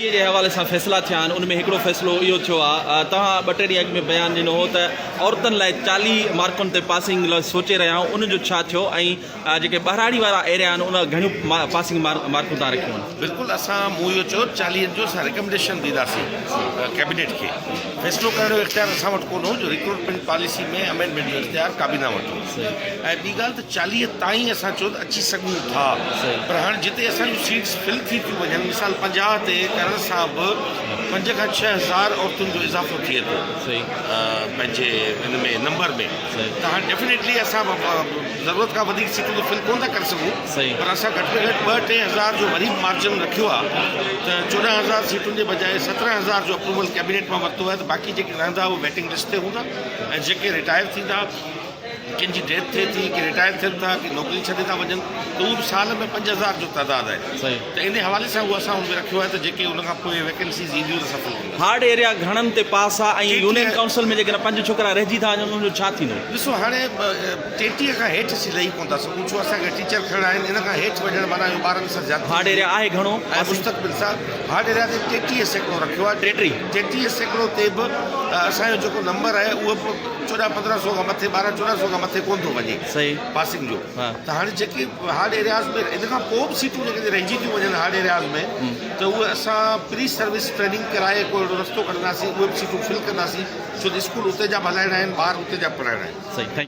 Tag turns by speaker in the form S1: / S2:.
S1: جي حوالي سان فيصلا ٿيا آهن ان ۾ هڪڙو فيصلو اهو ٿيو آهي توهان ٻه ٽي ڏينهن اڳ ۾ بيان ڏنو هو ته عورتن لاء 40 مارڪن تي پاسنگ لاء سوچي رهيا آهيون ان جو ڇا ٿيو ۽ جيڪي ٻهراڙي وارا ايريا آهن ان گهڻيون پاسنگ مارڪون تان رکيون آهن.
S2: بلڪل اسان مون اهو چيو 40 جو اسان ريڪمينڊيشن ڏينداسين ڪيبينيٽ کي فيصلو ڪرڻ جو اختيار اسان وٽ ڪونه هو جو ريڪروٽمينٽ پاليسي ۾ امينڊمينٽ جو اختيار ڪابينا وٽ هو ۽ ٻي ڳالهه ته 40 تائين اسان چيو ته اچي سگهون ٿا پر هاڻي جتي اسان جون سيٽس فل ٿي ٿيون وڃن مثال 50 تي ڪرڻ سان به 5 کان 6000 عورتن جو اضافو ٿئي ٿو پنهنجي ان ۾ نمبر ۾ ته هاڻي ڊيفنيٽلي اسان ضرورت کان وڌيڪ سيٽون ته فل ڪونه ٿا ڪري سگهون پر اسان گهٽ ۾ گهٽ 2 3000 جو وري به مارجن رکيو آهي ته 14000 سيٽن جي بجاء 17000 جو اپروول ڪيبينيٽ مان ورتو آهي ته باقي جيڪي رهندا اهي ويٽنگ لسٽ تي هوندا ۽ جيڪي رٽائر ٿيندا ڪن جي ڊيٿ ٿئي ٿي، ڪي رٽائر ٿين ٿا، ڪي نوڪري ڇڏي ٿا وڃن ته اهو به سال ۾ 5000 جو تعداد آهي ته انهي حوالي سان اهو اسان ان ۾ رکيو آهي ته جيڪي ان کان پوء ويڪنسيز اينديون ته اسان فل ڪنداسين.
S1: هارڊ ايريا گهڻن تي پاس آ ۽ يونين ڪائونسل ۾ جيڪڏهن پنج ڇوڪرا رهجي ٿا وڃن ان جو ڇا ٿيندو؟
S2: ڏسو هاڻي 33 کان هيٺ اسين لهي ڪونه ٿا سگهون ڇو اسان کي ٽيچر کڻڻا آهن ان کان هيٺ وڃڻ معنيٰ اهو ٻارن سان زيادتي
S1: هارڊ ايريا آهي گهڻو
S2: ۽ مستقبل سان هارڊ ايريا تي 33% رکيو آهي 33% تي به اسان جو جيڪو نمبر آهي اهو به 14 15 سو کان مٿي 12 14 سو کان مٿي ڪونه ٿو وڃي پاسنگ جو ته هاڻي جيڪي هارڊ ايرياز ۾ ان کان پوء به سيٽون جيڪڏهن رهجي ٿيون وڃن هارڊ ايرياز ۾ ته اهي اسان پري سروس ٽريننگ ڪرائي ڪو اهڙو رستو ڪڍنداسين اهي به سيٽون فل ڪنداسين ڇو ته اسڪول اتي جا به هلائڻا آهن ٻار اتي جا به پڙهائڻا آهن.